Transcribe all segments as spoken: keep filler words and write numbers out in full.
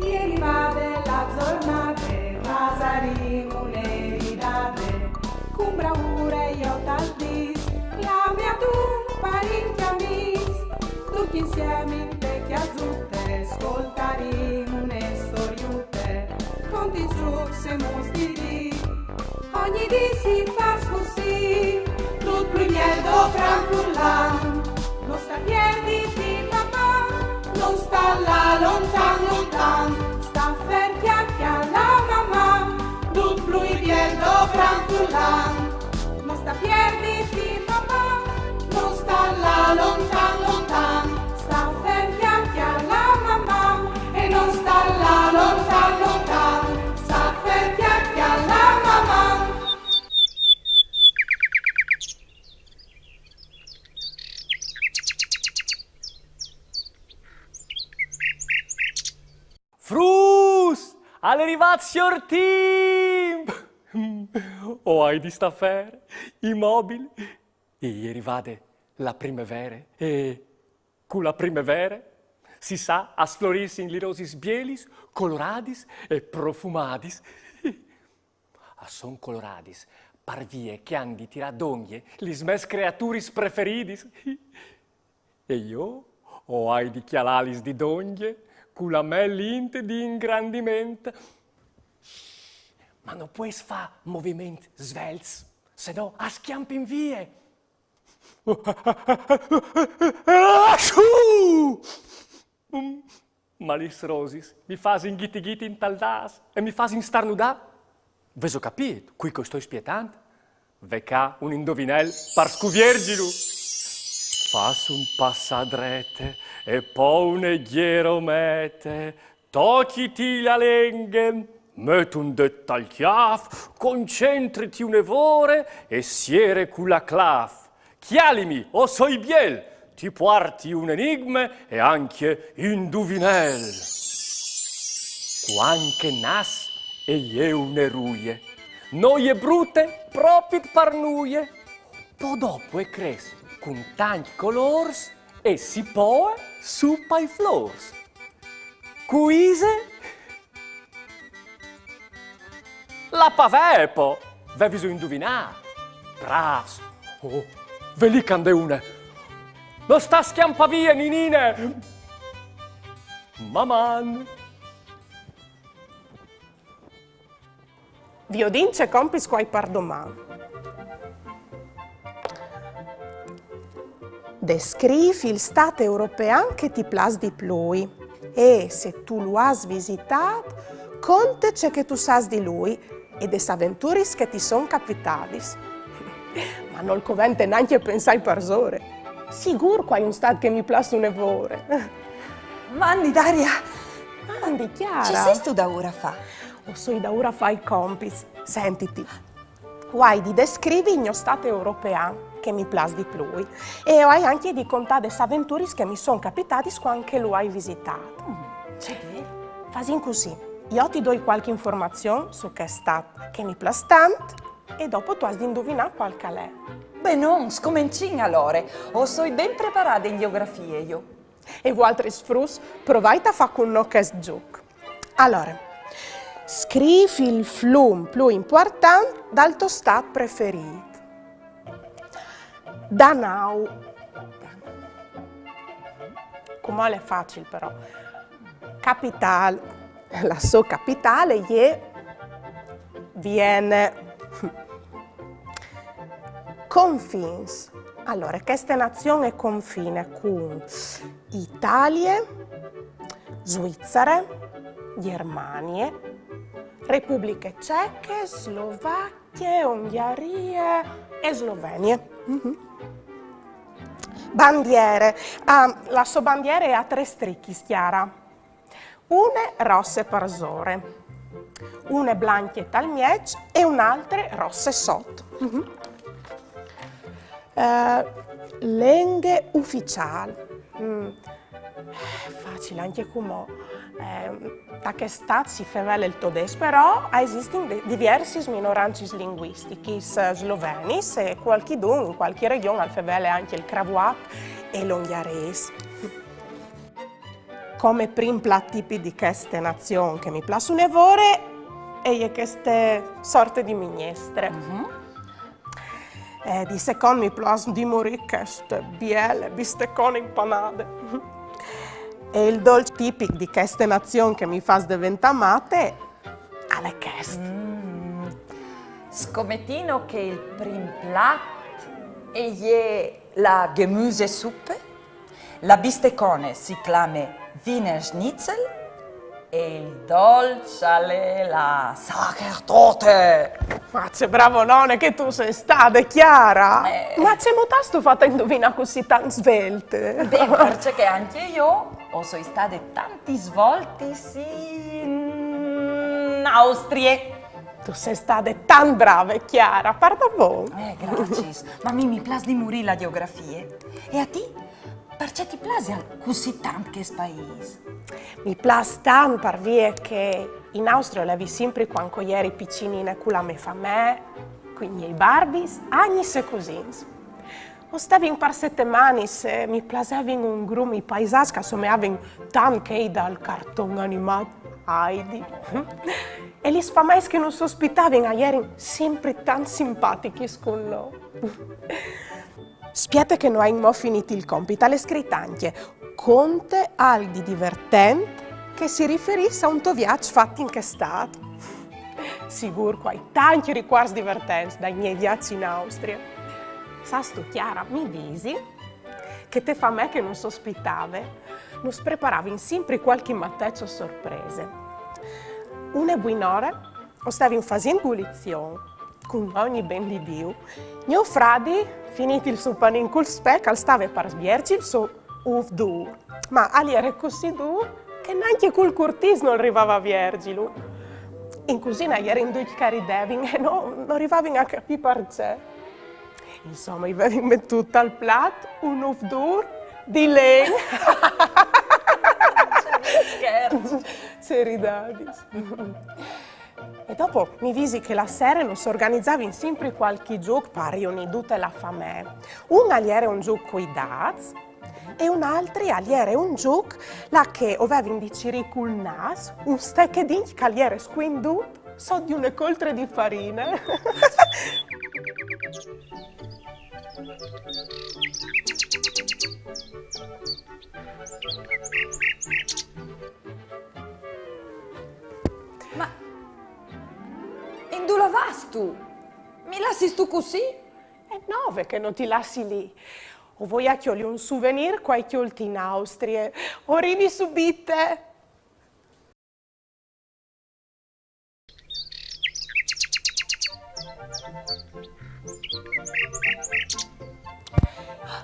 E rivade la zornade, fasarìn une ridade, cun braure jo tal dis, clame adun parint e amis, ducj insiemi inte cjasute, scoltarìn une storiute, cont i zucs e mus di dì. Ogni dì si fâs cussì, dut plui biel dopran furlan. No sta pierditi, Maman, no sta lâ lontan, lontan. Sta fer, cjale, cjale, Maman, dut plui biel dopran furlan. No sta pierditi, Maman, no sta lâ lontan, lontan. Sta fer, cjale, cjale, Maman, e no sta lâ lontan, lontan. Sta fer, cjale, cjale, Maman. Fruts! Al è rivât siôr Timp! O ai di stâ fer, imobil. E je rivade la primevere, e cu la primevere, si sa, a florissin lis rosis bielis, coloradis e profumadis. A son coloradis, par vie che a àn di tirâ dongje lis mês creaturis preferidis. E jo o ai di cjalâlis di dongje cu la mê lint di ingrandiment. Ma no pues fâ moviments svelts, se no a scjampin vie. Ma lis rosis mi fasin ghiti ghiti intal nâs e mi fasin starnudâ. Vêso capît cui che o stoi spietant? Ve ca un indovinel par scuvierzilu. Fâs un pas a drete e po une gjeromete, tocjiti la lenghe, met un dêt tal cjâf, concentriti une vore e siere cu la claf. Cjalimi, o soi biel, ti puarti un enigme e ancje induvinel. Cuant che e nas e je une ruie, no je brute propit par nuie. Po dopo e cres cun tancj colôrs e si poe su pai flôrs. Cui ise? La pavee po! Vêso induvinât? Brâfs! Oh, ve li che a 'nd è une! No sta scjampâ vie, ninine! Maman! Viodìn ce compits che o ai par doman. Descrîf il stât european che ti plâs di plui e, se tu lu âs visitât, conte ce che tu sâs di lui e des aventuris che ti son capitadis. Ma nol covente nancje pensâi parsore. Sigûr che o ai un stât che mi plâs une vore. Mandi, Daria! Mandi, Chiara! Ce sêstu daûr a fâ? O soi daûr a fâ i compits. Sentiti. O ai di descrivi il gno stât european, che mi plâs di plui, e o ai ancje di contâ des aventuris che mi son capitadis cuant che lu ai visitât. Ce biel! Fasìn cussì. Jo ti doi cualchi informazion su chest stât che mi plâs tant e dopo tu âs di induvinâ cuâl che al è. Benon, scomencìn alore. O soi ben preparade in gjeografie, jo. E vualtris fruts, provait a fâ cun nô chest zûc. Alore, scrîf il flum plui impuartant dal to stât preferît. Danau. Cumò al è facil, però. Capitâl. La sô capitâl e je Viene. Confins. Alore, cheste nazion e confine cun Italie, Svuizare, Gjermanie, Republiche Ceche, Slovachie, Ungjarie e Slovenie. Mhm. Bandiere. Ah, la sô bandiere e à trê strichis, Chiara. Une rosse parsore, une blancje tal mieç e une altre rosse sot. Mhm. Eh, lenghe uficiâl. Mm. Facil ancje cumò. Eh, ta chest stât si fevele il todesc, però a esistin di-, diviersis minorancis linguistichis, eh, slovenis e cualchidun, in cualchi regjon, al fevele ancje il cravuat e l'ungjarês. Come prim plat tipic di cheste nazion che mi plâs une vore, e je cheste sorte di mignestre. Mhm. Eh, di secont mi plâs di murî cheste biele bistecone impanade. E il dolç tipic di cheste nazion che mi fâs deventâ mate al è chest. Mm. Scometìno che il prim plat e je la Gemüsesuppe, la bistecone si clame Wiener Schnitzel e il dolç al è la Sachertorte. Ma ce bravonone che tu sês stade, Chiara! Eh. Ma cemût âstu fat a induvinâ cussì tant svelte? Ben, parcè che ancje jo o soi stade tantis voltis in Austrie. Tu sês stade tant brave, Chiara, pardabon. Eh, graciis. Ma a mi mi plâs di murî la gjeografie. E a ti? Parcè ti plasial cussì tant chest paîs? Mi plâs tant par vie che in Austrie o levi simpri cuant che o jeri piçinine cu la mê famee, cui miei barbis, agnis e cusins. O stevin par setemanis e mi plasevin un grum i paisaçs che a someavin tant chei dal carton animât Heidi. E lis fameis che nus ospitavin a jerin simpri tant simpatichis cun nô. Spiete che no ain mo finît il compit, al è scrit ancje: conte alc di divertent che si riferìs a un to viaç fat in chê stât. Sigûr che o ai tancj ricuarts divertents dai miei viaçs in Austrie. Sâstu, Chiara, mi visi che te famee che nus ospitave, nus preparavin simpri cualchi mateç sorprese. Une buinore o stevin fasint gulizion, cun ogni ben di Diu, gno fradi, finît il so panin cul spec, al stave par vierzi il so ûf dûr. Ma al jere cussì dûr che nancje cul curtìs nol rivave a vierzilu. In cusine a jerin ducj che a ridevin e no, no rivavin a capî parcè. Insome, i vevin metût tal plat un ûf dûr di len. Ce scherç! Ce ridadis! E dopo mi visi che la sere nus organizavin simpri cualchi zûc par riunî dute la famee. Un al jere un zûc cui dâts e un altri al jere un zûc là che o vevin di cirî cul nâs un stechedin che al jere scuindût sot di une coltre di farine. Ma indulà vâstu? Mi lassistu cussì? E no, ve che no ti lassi li. O voi a cjoli un suvenîr che o ai cjolt in Austrie. O rivi subite.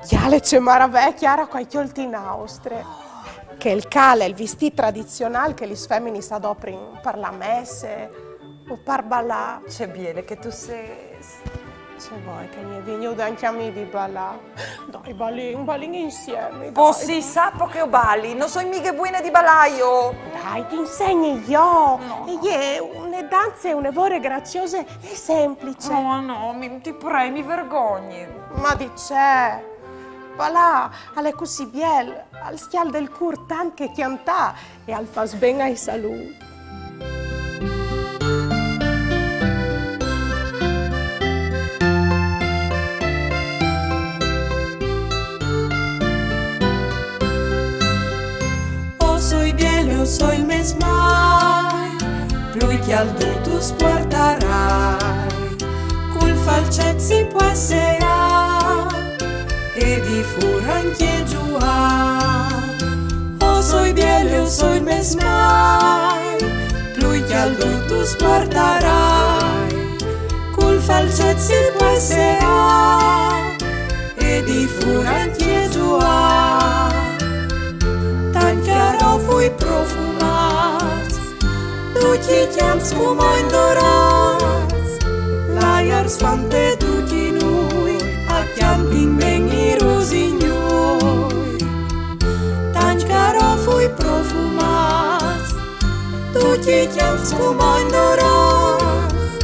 Cjale ce maravee, Chiara, che o ai cjolt in Austrie. Chel che al è il vistît tradizionâl che lis feminis a doprin par la messe o par balâ. Ce biele che tu sês. Ce vuei che mi è vignude ancje a mi di balâ? Dai, balìn, balìn insiemi, dai. Po si sa po che o bali, no soi mighe buine di balâ jo. Dai, ti insegni jo. No. E je une danze une vore graziose e semplice. No, no, mi, ti prei, mi vergogni. Ma di ce? Balâ al è cussì biel, al scjalde il cûr tant che cjantâ e al fâs ben ae salût. O soi biele, o soi il mês mai, plui cjaldut us puartarai, cul falcet si pues seâ e di fûr ancje zuâ. O soi biele, o soi il mês mai, plui cjaldut us puartarai, cul falcet si pues seâ e di fûr ancje zuâ. Tant cjarofui profumâts, ducj i cjamps cumò indorâts, l'aiar spante ducj i nûi, a cjantin ben i rusignûi. Tant cjarofui profumâts, ducj i cjamps cumò indorâts,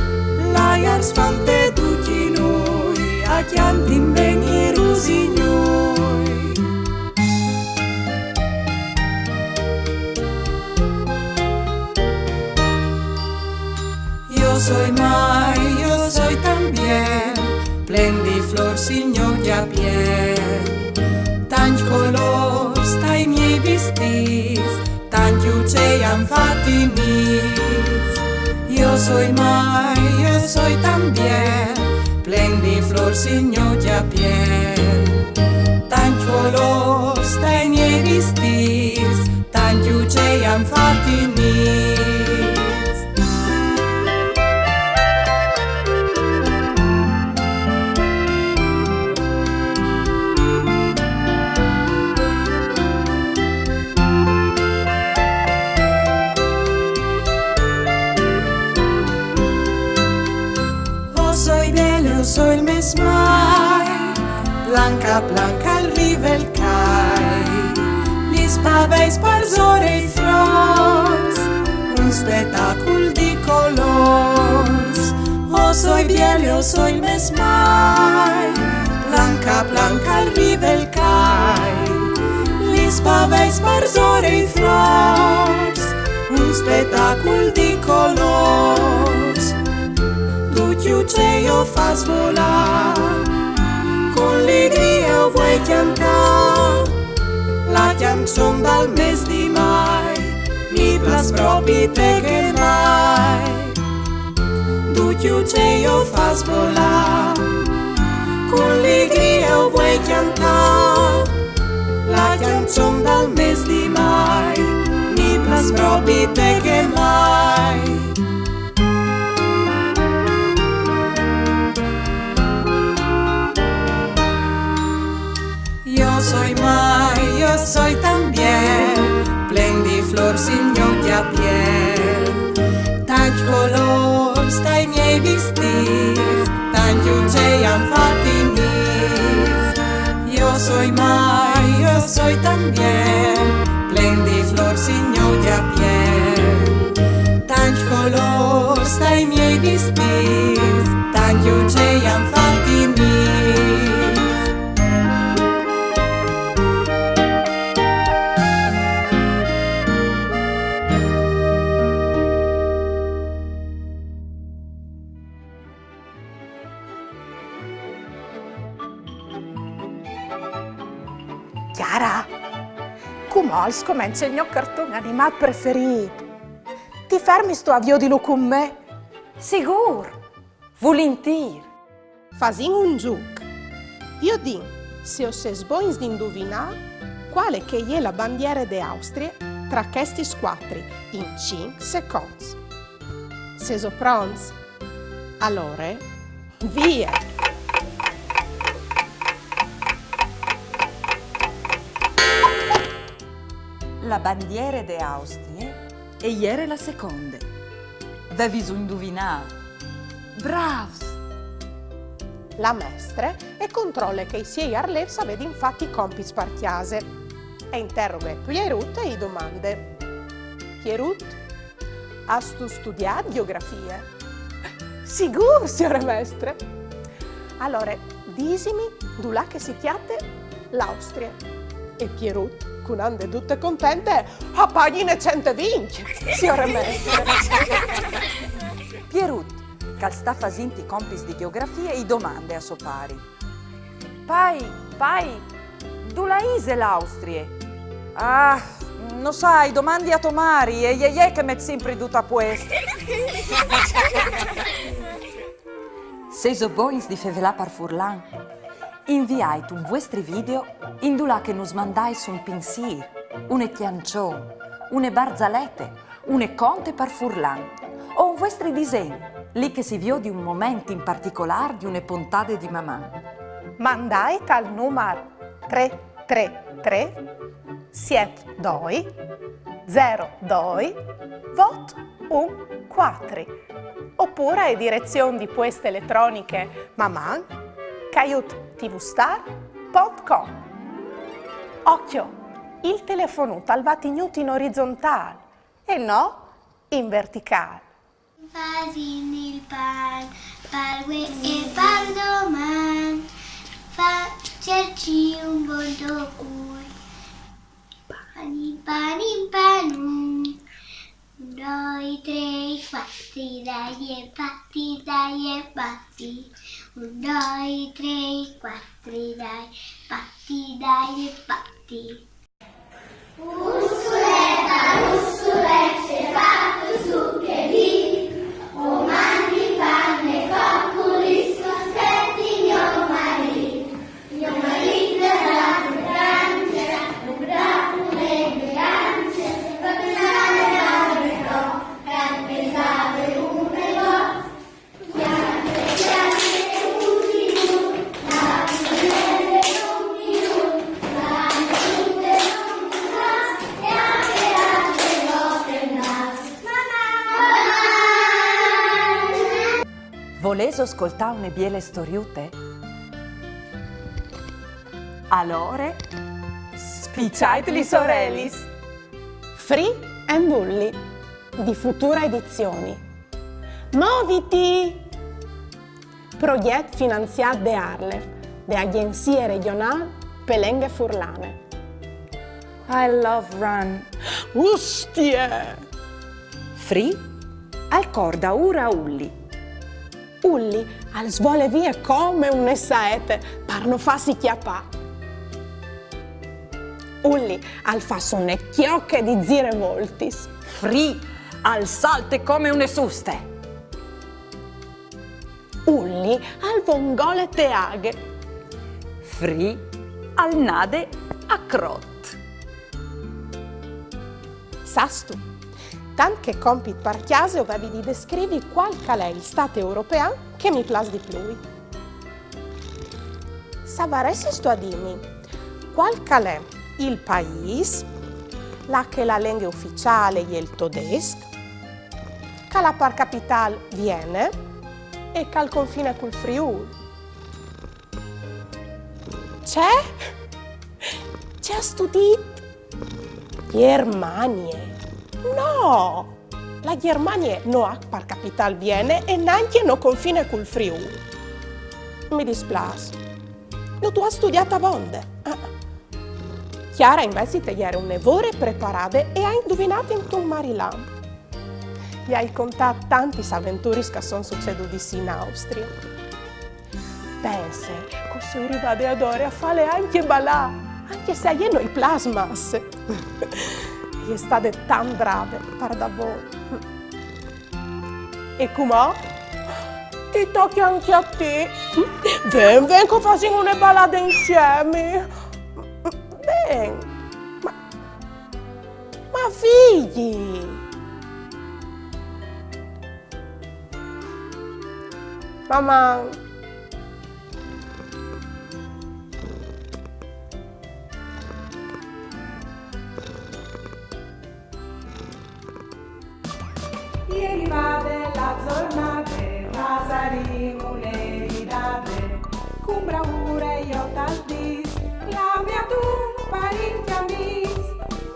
l'aiar spante ducj i nûi, a cjantin ben i rusignûi. Soi mai, jo soi tan biel, plen di flors il gno cjapiel. Tancj colors tai miei vistîts, tancj ucei àn fat i nîts. Jo soi mai, jo soi tan biel, plen di flors il gno cjapiel. Tancj colors tai miei vistîts, tancj ucei àn fat i nîts. O soi biel, o soi il mes mai, planc a planc al rive il cai. Lis paveis parsore i flors, un spetacul di colors. O soi biel, o soi il mes mai, planc a planc al rive il cai. Lis paveis parsore i flors, un spetacul di colors. Ducj ucei o fâs volâ, cun ligrie o vuei cjantâ la cjançon dal mes di mai. Mi plâs propit che mai. Ducj ucei o fâs volâ, cun ligrie o vuei cjantâ la cjançon dal mes di mai. Mi plâs propit che mai. Jo soi mai, jo soi tan biel, plen di flors il gno cjapiel. Tancj colors tai miei vistîts, tancj ucei àn fat i nîts. Jo soi mai, jo soi tan biel, plen di flors il gno cjapiel. Tancj colors tai miei vistîts, tancj ucei àn fat i nîts. Chiara, cumò al scomence il gno carton animât preferît. Ti fermistu a viodilu cun me? Sigûr! Vulintîr! Fasìn un zûc. Viodìn se o sês bogns di induvinâ cuale che e je la bandiere de Austrie tra chestis cuatri in cinc seconts. Sêso pronts? Alore, vie! La bandiere de Austrie e jere la seconde. Vevîso induvinât? Brâfs! La mestre e controle che i siei arlêfs a vedin fat i compits par cjase. E interoghe Pierut e i domande: Pierut, âstu studiât gjeografie? Sigûr, siore mestre! Alore, disimi dulà che si cjate l'Austrie. E Pierut, cun ande dute contente, a pagjine cent e vincj, siore mestre. Pierut, che al sta fasint i compits di gjeografie, i domande a so pari: Pai, pai, dulà ise l'Austrie? Ah, no sai, domandi a to mari, e je jê che e met simpri dut a puest. Sêso bogns di fevelâ par furlan? Inviait un vuestri video indulà che nus mandais un pinsîr, une cjançon, une barzalete, une conte par furlan, o un vuestri disen, li che si viodi un moment in particolâr di une pontade di Maman. Mandait al numar trê trê trê siet doi zero doi vot un cuatri, opûr ae direzion di pueste eletroniche maman caiut tvstar pont com. Ocjo, il telefonut al va tignût in orizontâl e no in verticâl. Fasìn il pan, par vuê e par doman, fa cerci un bon tocui. Panin, panin, panun, un, doi, trê, cuatri. Patti, dai, e patti, dai, e patti. Un, doi, tre, quattro, dai. Patti, dai, e patti. Ursule, Ursule, ce fatu su che dì? O mangi pan e coculis, aspetti mio marì. Mio marì da Francia, un bravo elegante, per pensare da però, per pensare un negozio. Volêso scoltâ une biele storiute? Alore, spiçait lis orelis! Free and Ulli, di Futura Edizioni. Moviti! Progjet finanziât de ARLeF, de Agjenzie Regjonâl pe Lenghe Furlane. I love run. Ustie! Free al cor daûr a Ulli. Ulli al svole vie come une saete par no fâsi cjapâ. Ulli al fâs une cjoche di zirevoltis. Free al salte come une suste. Ulli al vongole te aghe. Free al nade a crot. Sâstu, tant che compit par cjase o vevi di descrivi cuâl che al è il stât european che mi plâs di plui. Savaressistu a dîmi cuâl che al è il paîs là che la lenghe uficiâl e je il todesc, che al à par capitâl Viene e che al confine cul Friûl? Ce? Ce âstu dit? Gjermanie? No! La Gjermanie no à par capitâl Viene e nancje no confine cul Friûl. Mi displâs. No tu âs studiât avonde. Ah. Chiara invezit e jere une vore preparade e e à induvinât intun marilamp. I ai contât tantis aventuris che a son sucedudis in Austrie. Pense, che o soi rivade adore a fâle ancje balâ, ancje se a jê no i plâs masse. E je stade tant brave, pardabon. E cumò? Ti tocje ancje a ti. Ven, ven, che o fasìn une balade insiemi. Ven, ma Ma fîs! Maman! E rivade la zornade, fasarìn une ridade, cun braure jo tal dîs, clame a dun parint e amîs,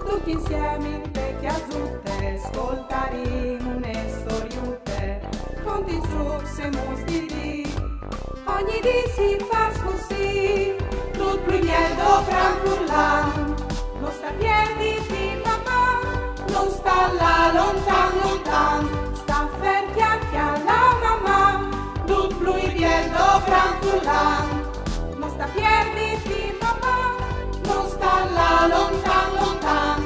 ducj insiemi inte cjasute, scoltarìn une storiute, contint sucs e muts di dì. Ogni dì si fâs cussì, dut plui biel dopran furlan. No sta pierditi, papà, no sta lâ lontan, lontan. Sta fer, cjale la mamà, dut plui biel dopran furlan. No sta pierditi, papà, no sta lâ lontan, lontan.